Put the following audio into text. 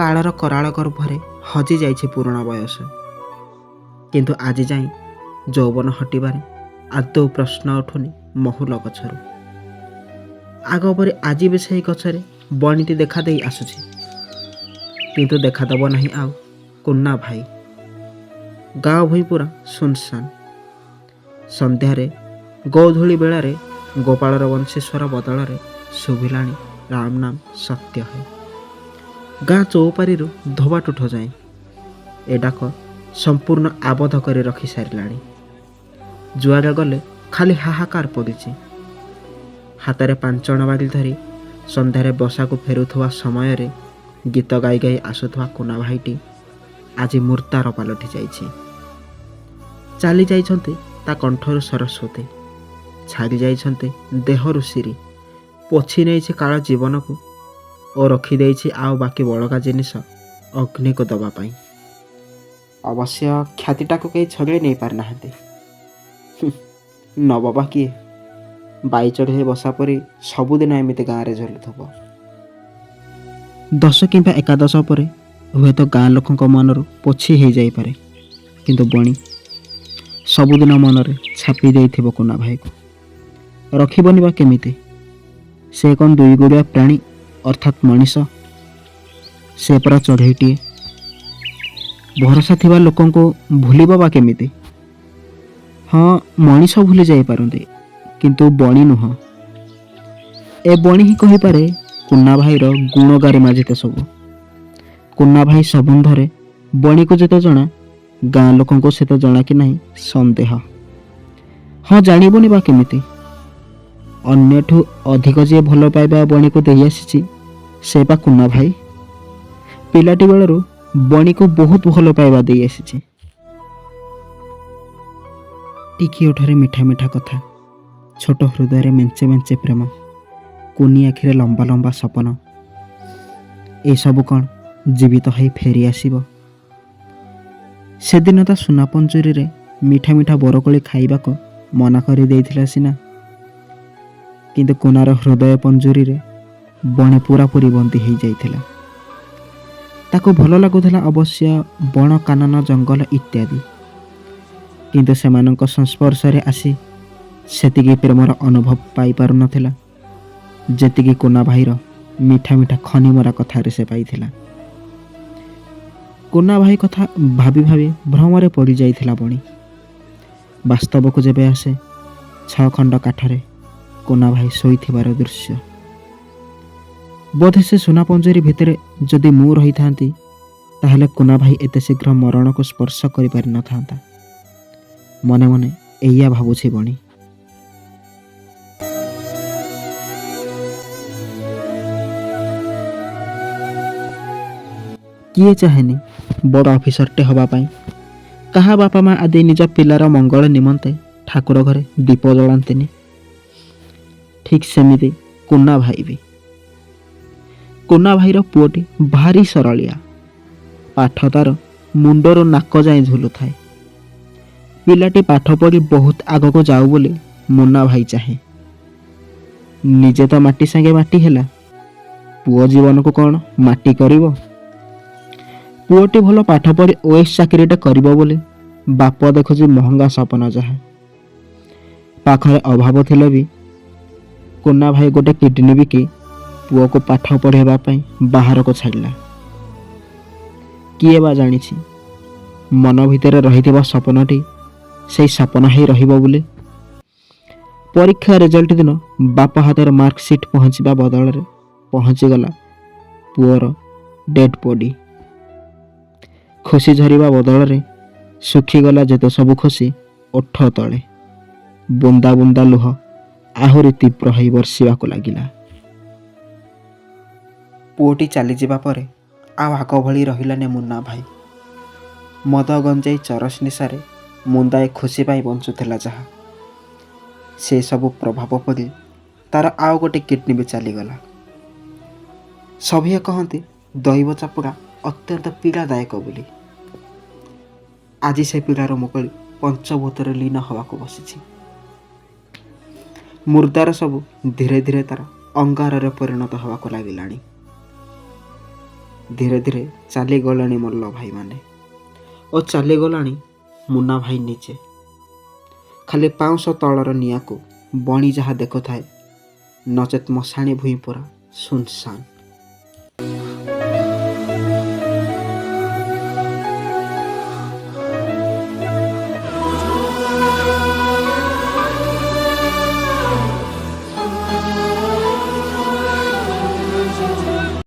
କାଳର କରାଳ ଗର୍ଭରେ ହଜି ଯାଇଛି ପୁରୁଣା ବୟସ। କିନ୍ତୁ ଆଜି ଯାଏଁ ଯୌବନ ହଟିବାରେ ଆଦୌ ପ୍ରଶ୍ନ ଉଠୁନି ମହୁଲ ଗଛରୁ। ଆଗ ପରି ଆଜି ବି ସେହି ଗଛରେ ବଣିଟି ଦେଖା ଦେଇ ଆସୁଛି, କିନ୍ତୁ ଦେଖାଦେବ ନାହିଁ ଆଉ କୁନା ଭାଇ। ଗାଁ ଭୂଇଁ ପୁରା ଶୂନଶାନ। ସନ୍ଧ୍ୟାରେ ଗୋଧୂଳି ବେଳାରେ ଗୋପାଳର ବଂଶୀସ୍ୱର ବଦଳରେ ଶୁଭିଲାଣି ରାମ ନାମ ସତ୍ୟ ହେ। ଗାଁ ଚଉପାରିରୁ ଧୋବା ତୁଠ ଯାଏଁ ଏ ଡାକ ସମ୍ପୂର୍ଣ୍ଣ ଆବଦ୍ଧ କରି ରଖି ସାରିଲାଣି। ଯୁଆଡ଼େ ଗଲେ ଖାଲି ହାହାକାର ପଡ଼ିଛି। ହାତରେ ପାଞ୍ଚଣ ବାଡ଼ି ଧରି ସନ୍ଧ୍ୟାରେ ବସାକୁ ଫେରୁଥିବା ସମୟରେ ଗୀତ ଗାଇ ଗାଇ ଆସୁଥିବା କୁନା ଭାଇଟି ଆଜି ମୁର୍ଦ୍ଦାର ପାଲଟି ଯାଇଛି। ଚାଲି ଯାଇଛନ୍ତି ତା କଣ୍ଠରୁ ସରସ୍ୱତୀ, ଛାଡ଼ି ଯାଇଛନ୍ତି ଦେହରୁ ଶିରୀ। ପୋଛି ନେଇଛି କାଳ ଜୀବନକୁ ଓ ରଖିଦେଇଛି ଆଉ ବାକି ବଳକା ଜିନିଷ ଅଗ୍ନିକୁ ଦେବା ପାଇଁ। ଅବଶ୍ୟ ଖ୍ୟାତିଟାକୁ କେହି ଛଡ଼େଇ ନେଇପାରିନାହାନ୍ତି। ନବ ବା କିଏ? ବାଇ ଚଢ଼େଇ ବସା ପରି ସବୁଦିନ ଏମିତି ଗାଁରେ ଝୁଲୁଥିବ। ଦଶ କିମ୍ବା ଏକାଦଶ ପରେ ହୁଏତ ଗାଁ ଲୋକଙ୍କ ମନରୁ ପୋଛି ହେଇଯାଇପାରେ, କିନ୍ତୁ ବଣି ସବୁଦିନ ମନରେ ଛାପି ଦେଇଥିବ କୁନା ଭାଇକୁ। ରଖିବନି ବା କେମିତି? ସେ କ'ଣ ଦୁଇ ଗୋଡ଼ିଆ ପ୍ରାଣୀ ଅର୍ଥାତ୍ ମଣିଷ? ସେ ପରା ଚଢ଼େଇଟିଏ। ଭରସା ଥିବା ଲୋକଙ୍କୁ ଭୁଲିବ ବା କେମିତି? ହଁ, ମଣିଷ ଭୁଲି ଯାଇପାରନ୍ତି, କିନ୍ତୁ ବଣି ନୁହଁ। ଏ ବଣି ହିଁ କହିପାରେ କୁନା ଭାଇର ଗୁଣ ଗାରିମା ଯେତେ ସବୁ। କୁନା ଭାଇ ସମ୍ବନ୍ଧରେ ବଣିକୁ ଯେତେ ଜଣା, ଗାଁ ଲୋକଙ୍କୁ ସେତେ ଜଣା କି ନାହିଁ ସନ୍ଦେହ। ହଁ, ଜାଣିବନି ବା କେମିତି? ଅନ୍ୟଠୁ ଅଧିକ ଯିଏ ଭଲ ପାଇବା ବଣିକୁ ଦେଇ ଆସିଛି, ସେ ପା କୁନା ଭାଇ। ପିଲାଟି ବେଳରୁ ବଣିକୁ ବହୁତ ଭଲ ପାଇବା ଦେଇ ଆସିଛି। ଟିକି ଓଠରେ ମିଠା ମିଠା କଥା, ଛୋଟ ହୃଦୟରେ ମେଞ୍ଚେ ମେଞ୍ଚେ ପ୍ରେମ, କୁନି ଆଖିରେ ଲମ୍ବା ଲମ୍ବା ସପନ, ଏସବୁ କ'ଣ ଜୀବିତ ହୋଇ ଫେରି ଆସିବ? ସେଦିନ ତା ସୁନା ପଞ୍ଜୁରୀରେ ମିଠା ମିଠା ବରକୋଳି ଖାଇବାକୁ ମନା କରିଦେଇଥିଲା ସିନା, କିନ୍ତୁ କୁନାର ହୃଦୟ ପଞ୍ଜୁରୀରେ ବଣି ପୁରାପୁରି ବନ୍ଦୀ ହେଇଯାଇଥିଲା। ତାକୁ ଭଲ ଲାଗୁଥିଲା ଅବଶ୍ୟ ବଣ, କାନନ, ଜଙ୍ଗଲ ଇତ୍ୟାଦି, କିନ୍ତୁ ସେମାନଙ୍କ ସଂସ୍ପର୍ଶରେ ଆସି ସେତିକି ପ୍ରେମର ଅନୁଭବ ପାଇପାରୁନଥିଲା ଯେତିକି କୁନା ଭାଇର ମିଠା ମିଠା ଖନିମରା କଥାରେ ସେ ପାଇଥିଲା। କୁନା ଭାଇ କଥା ଭାବି ଭାବି ଭ୍ରମରେ ପଡ଼ିଯାଇଥିଲା ବଣି। ବାସ୍ତବକୁ ଯେବେ ଆସେ, ଛଅ ଖଣ୍ଡ କାଠରେ କୁନା ଭାଇ ଶୋଇଥିବାର ଦୃଶ୍ୟ। ବୋଧେ ସେ ସୁନା ପଞ୍ଜୁରୀ ଭିତରେ ଯଦି ମୁଁ ରହିଥାନ୍ତି, ତାହେଲେ କୁନା ଭାଇ ଏତେ ଶୀଘ୍ର ମରଣକୁ ସ୍ପର୍ଶ କରିପାରିନଥାନ୍ତା। ମନେ ମନେ ଏଇଆ ଭାବୁଛି ବଣି। କିଏ ଚାହେଁନି ବଡ଼ ଅଫିସରଟେ ହେବା ପାଇଁ? କାହା ବାପା ମା ଆଦି ନିଜ ପିଲାର ମଙ୍ଗଳ ନିମନ୍ତେ ଠାକୁର ଘରେ ଦୀପ ଜଳାନ୍ତିନି? ଠିକ୍ ସେମିତି କୁନା ଭାଇ ବି। କୁନା ଭାଇର ପୁଅଟି ଭାରି ସରଳିଆ। ପାଠ ତାର ମୁଣ୍ଡରୁ ନାକ ଯାଏଁ ଝୁଲୁଥାଏ। ପିଲାଟି ପାଠ ପଢ଼ି ବହୁତ ଆଗକୁ ଯାଉ ବୋଲି ମୁନା ଭାଇ ଚାହେଁ। ନିଜେ ତ ମାଟି ସାଙ୍ଗେ ମାଟି ହେଲା, ପୁଅ ଜୀବନକୁ କ'ଣ ମାଟି କରିବ? ପୁଅଟି ଭଲ ପାଠ ପଢ଼ି ଓଏସ୍ ଚାକିରିଟେ କରିବ ବୋଲି ବାପ ଦେଖୁଛି ମହଙ୍ଗା ସପନ ଯାହା। ପାଖରେ ଅଭାବ ଥିଲେ ବି କୁନା ଭାଇ ଗୋଟେ କିଡନୀ ବିକି ପୁଅକୁ ପାଠ ପଢ଼ାଇବା ପାଇଁ ବାହାରକୁ ଛାଡ଼ିଲା। କିଏ ବା ଜାଣିଛି ମନ ଭିତରେ ରହିଥିବା ସପନଟି ସେଇ ସପନ ହେଇ ରହିବ ବୋଲି। ପରୀକ୍ଷା ରେଜଲ୍ଟ ଦିନ ବାପା ହାତରେ ମାର୍କସିଟ୍ ପହଞ୍ଚିବା ବଦଳରେ ପହଞ୍ଚିଗଲା ପୁଅର ଡେଡ୍ ବଡି। ଖୁସି ଝରିବା ବଦଳରେ ଶୁଖିଗଲା ଯେତେ ସବୁ ଖୁସି ଓଠ ତଳେ। ବୁନ୍ଦା ବୁନ୍ଦା ଲୁହ ଆହୁରି ତୀବ୍ର ହୋଇ ବର୍ଷିବାକୁ ଲାଗିଲା। ପୁଅଟି ଚାଲିଯିବା ପରେ ଆଉ ଆଗ ଭଳି ରହିଲାନି ମୁନ୍ନା ଭାଇ। ମଦ, ଗଞ୍ଜେଇ, ଚରସ ନିଶାରେ ମୁନ୍ଦାଏ ଖୁସି ପାଇଁ ବଞ୍ଚୁଥିଲା ଯାହା, ସେସବୁ ପ୍ରଭାବ ପଡ଼ି ତାର ଆଉ ଗୋଟେ କିଡନୀ ବି ଚାଲିଗଲା। ସଭିଏଁ କହନ୍ତି ଦୈବ ଚାପୁଡ଼ା ଅତ୍ୟନ୍ତ ପୀଡ଼ାଦାୟକ ବୋଲି। ଆଜି ସେ ପୀଡ଼ାର ମୁକୁଳି ପଞ୍ଚଭୂତରେ ଲୀନ ହେବାକୁ ବସିଛି। ମୁର୍ଦ୍ଦାର ସବୁ ଧୀରେ ଧୀରେ ତାର ଅଙ୍ଗାରରେ ପରିଣତ ହେବାକୁ ଲାଗିଲାଣି। ଧୀରେ ଧୀରେ ଚାଲିଗଲେଣି ମଲ୍ଲ ଭାଇମାନେ ଓ ଚାଲିଗଲାଣି ମୁନ୍ନା ଭାଇ ନିଜେ। ଖାଲି ପାଉଁଶ ତଳର ନିଆଁକୁ ବଣି ଯାହା ଦେଖୁଥାଏ, ନଚେତ୍ ମଶାଣି ଭୂଇଁ ପୁରା ଶୂନଶାନ।